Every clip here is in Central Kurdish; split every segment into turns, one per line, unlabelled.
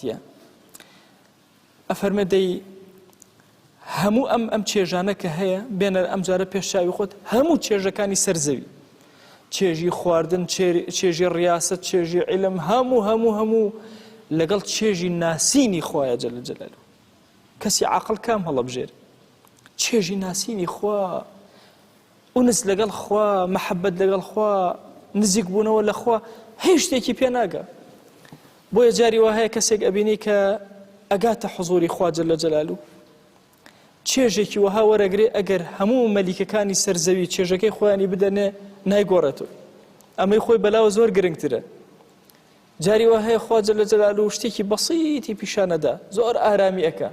هاتیە. ئەفەرمێ دەی هەموو ئەم ئەم چێژانە کە هەیە بێنە ئەم جارە پێش چاوی خۆت هەموو چێژەکانی سەر زەوی چێژی خواردن چێژی ڕیاست چێژی علم هەموو هەموو هەموو لەگەڵ چێژی ناسینی خوایە جل جلاله کەسی عاقڵ کام هەڵەبژێر چێژی ناسینی خوا ئونس لەگەڵ خوا، مەحەبەت لەگەڵ خوا، نزیک بوونەوە لە خوا، هیچ شتێکی پێ ناگا. بۆیە جاری وا هەیە کەسێک ئەبینی کە ئەگاتە حزوری خوا جل جلالو چێژێکی وەها وەرەگرێ ئەگەر هەموو مەلیکەکانی سەرزەوی چێژەکەی خۆیانی بدەنێ نایگۆڕێتەوە ئەمەی خۆی بەلاوە زۆر گرنگترە جاری وا هەیە خوا جل جلالو شتێکی بەسیتی پیشانەدا زۆر ئارامی ئەکا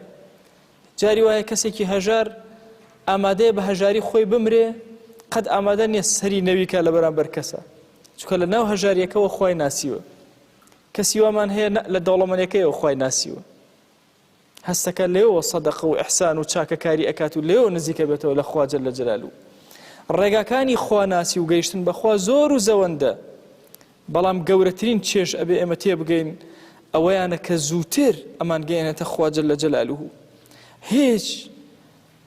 جاری وایە کەسێکی هەژار ئامادەیە بە هەژاری خۆی بمرێ قەت ئامادە نییە سەری نەویکا لە بەرامبەر کەسە چونکە لە ناو هەژاریەکەوە خوای ناسیوە کەسی وامان هەیە لە دەوڵەمەنەکەیەوە خوای ناسیوە هەستەکە لێەوە سەدەقە و ئیحسان و چاکەکاری ئەکات و لێەوە نزیکە بێتەوە لە خوا جل جلاله ڕێگاکانی خواناسی و گەیشتن بەخوا زۆر و زەوەندە بەڵام گەورەترین چێژ ئەبێ ئێمە تێبگەین ئەوەیانە کە زووتر ئەمان گەیەنێتە خوا جل جلاله. هیچ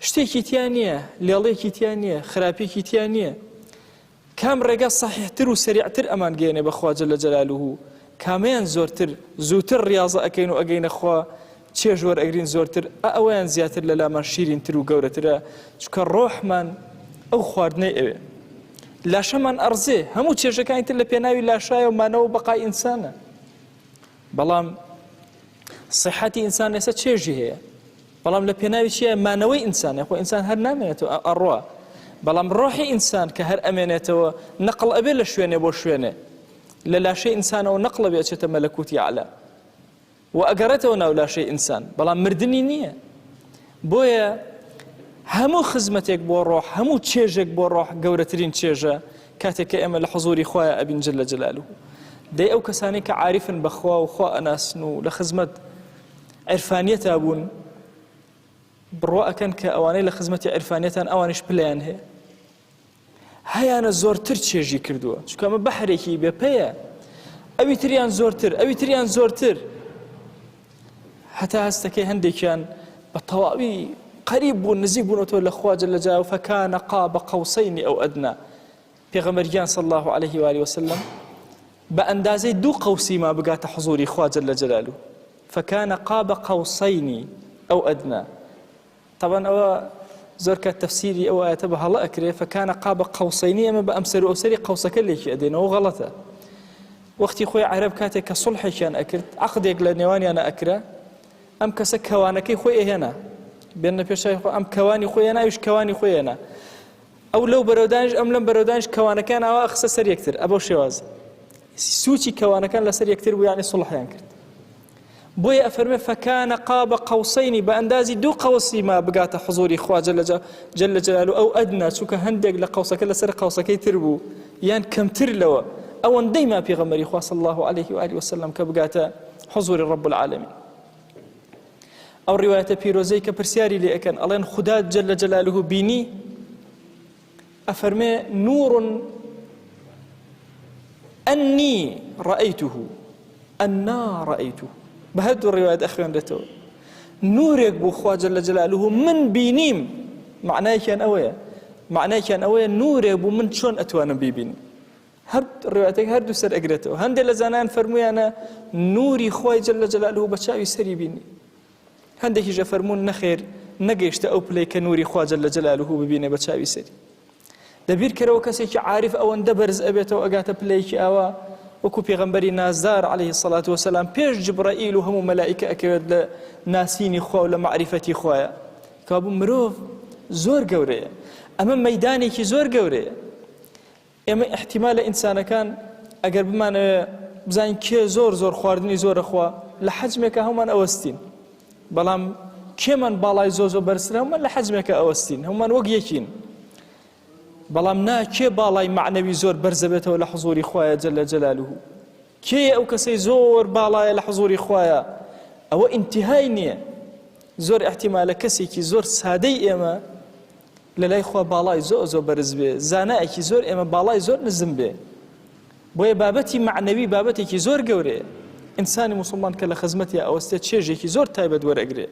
شتێکی تیا نییە، لێڵێکی تیا نییە، خراپیەکی تیا نییە. کام ڕێگا سەحیحتر و سەریعتر ئەمان گەیەنێ بە خوا جل جلاله، کامەیان زۆرتر زووتر ڕیاضە ئەکەین و ئەگەینە خوا چێژ وەرئەگرین زۆرتر ئە ئەوەیان زیاتر لەلامان شیرینتر و گەورەترە چونکە ڕۆحمان ئەو خواردنەی ئەوێ لاشەمان ئەڕزێ هەموو چێژەکانی تر لە پێناوی لاشایە و مانەوە و بەقای ئینسانە بەڵام صحەتی ئینسان ئێستا چێژی هەیە بەڵام لە پێناوی چیە مانەوەی ئینسانە خۆ ئینسان هەر نامێنێتەوە ئەڕوا بەڵام ڕۆحی ئینسان کە هەر ئەمێنێتەوە نەقڵ ئەبێ لە شوێنێ بۆ شوێنێ لە لاشەی ئینسانەوە نەقڵە بێ ئەچێتە مەلەکوتی ئەعلا و ئەگەڕێتەوە ناو لاشەی ئینسان بەڵام مردنی نییە بۆیە هەموو خزمەتێک بۆ ڕۆح هەموو چێژێک بۆ ڕۆح گەورەترین چێژە کاتێک کە ئێمە لە حزوری خوایە ئەبین جل جلاله دەی ئەو کەسانەی کە عارفن بەخوا و خوا ئەناسن و لە خزمەت عرفانیەتا بوون بڕوا ئەکەن کە ئەوانەی لە خزمەتی عرفانیەتان ئەوانیش پلەیان هەیە هەیانە زۆرتر چێژی کردووە چونکە ئەمە بەحرێکی بێ پێیە ئەوی تریان زۆرتر ئەوی تریان زۆرتر هەتا هەستەکەی هەندێکیان بە تەواوی قەریب بوون نزیک بوونەتەوە لە خوا جل جلاله فكان قاب قوسين او ادنى پێغەمبەر گیان صلی الله عليه و آله وسلم بە ئەندازەی دوو قەوسی ما بگاتە حزوری خوا جل جلاله فكان قاب قوسين او ادنى تەبعەن ئەوە زۆر کات تەفسیری ئەو ئایەتە بە هەڵە ئەکرێ فکان قاب قوسین ئێمە بە ئەمسەر و ئەوسەری قەوسەکە لێکی ئەدەینەوە غەڵەتە وەختی خۆی عەرەب کاتێک کە سوڵحێکیان ئەکرد عەقدێک لە نێوانیانە ئەکرا ئەم کەسە کەوانەکەی خۆی ئەهێنا بێنە پێشای خۆ ئەم کەوانی خۆی هێنا ئەویش کەوانی خۆی هێنا ئەو لەو بەرەودانیش ئەم لەم بەرەودانیش کەوانەکان ئاوا ئەخستە سەر یەکتر ئەبەو شێواز سوچی کەوانەکان لەسەر یەکتر بوو یعنی سوڵحیان کرد بۆیە ئەفەرمێ فکان قاب قوسین بە ئەندازی دوو قەوسی ما بگاتە حزوری خوا جل جل جلاله ئەو ئەدنا چونکە هەندێک لە قەوسەکە لەسەر قەوسەکەی تر بوو یان کەمتر لەوە ئەوەندەی ما پێغەمبەری خوا صلی الله علیه و آله وسلم کە بگاتە حزوری رب العالمین ئەو ڕیوایەتە پیرۆزەی کە پرسیاری لێ ئەکەن ئەڵێن خودا جل جلاله بینی ئەفەرمێ نور أني رأيته أنا رأيته بە هەردوو ڕیوایەت ئەخوێنرێتەوە نورێک بوو خوا جل جلاله من بینیم معنایەکیان ئەوەیە معنایەکیان ئەوەیە نورێک بوو من چۆن ئەتوانم بیبینم هەر ڕوایەتێک هەردوو سەر ئەگرێتەوە هەندێک لە زانایان فەرموویانە نوری خوای جل جلاله بە چاوی سەری بینی هەندێکیش ئەفەرموون نەخێر نەگەیشتە ئەو پلەی کە نوری خوا جل جلاله ببینێ بە چاوی سەری. دە بیرکەرەوە کەسێکی عاریف ئەوەندە بەرز ئەبێتەوە ئەگاتە پلەیەکی ئاوا وەکو پێغەمبەری نازدار علیه الصلاة والسلام پێش جبرائیل و هەموو مەلائیکە ئەکەوێت لە ناسینی خوا و لە مەعریفەتی خوایە کەوابوو مرۆڤ زۆر گەورەیە ئەمە مەیدانێکی زۆر گەورەیە ئێمە ئیحتیمالە ئینسانەکان ئەگەر بمانەوێ بزانین کێ زۆر زۆر خواردنی زۆر ئەخوا لە حەجمێکە هەموومان ئەوەستین بەڵام کێمان باڵای زۆر زۆر بەرزترە هەموومان لە حەجمێکە ئەوەستین هەموومان وەک یەکین بەڵام نا کێ باڵای معنەوی زۆر بەرزەبێتەوە لە حزوری خوایە جل جلاله کێیە ئەو کەسەی زۆر باڵایە لە حزوری خوایە ئەوە ئینتیهای نییە زۆر احتیمالە کەسێکی زۆر سادەی ئێمە لە لای خوا باڵای زۆر زۆر بەرز بێ زانایەکی زۆر ئێمە باڵای زۆر نزم بێ بۆیە بابەتی مەعنەوی بابەتێکی زۆر گەورەیە. ئینسانی موسڵمان کە لە خزمەتیا ئەوەستێ چێژێکی زۆر تایبەت وەرئەگرێ.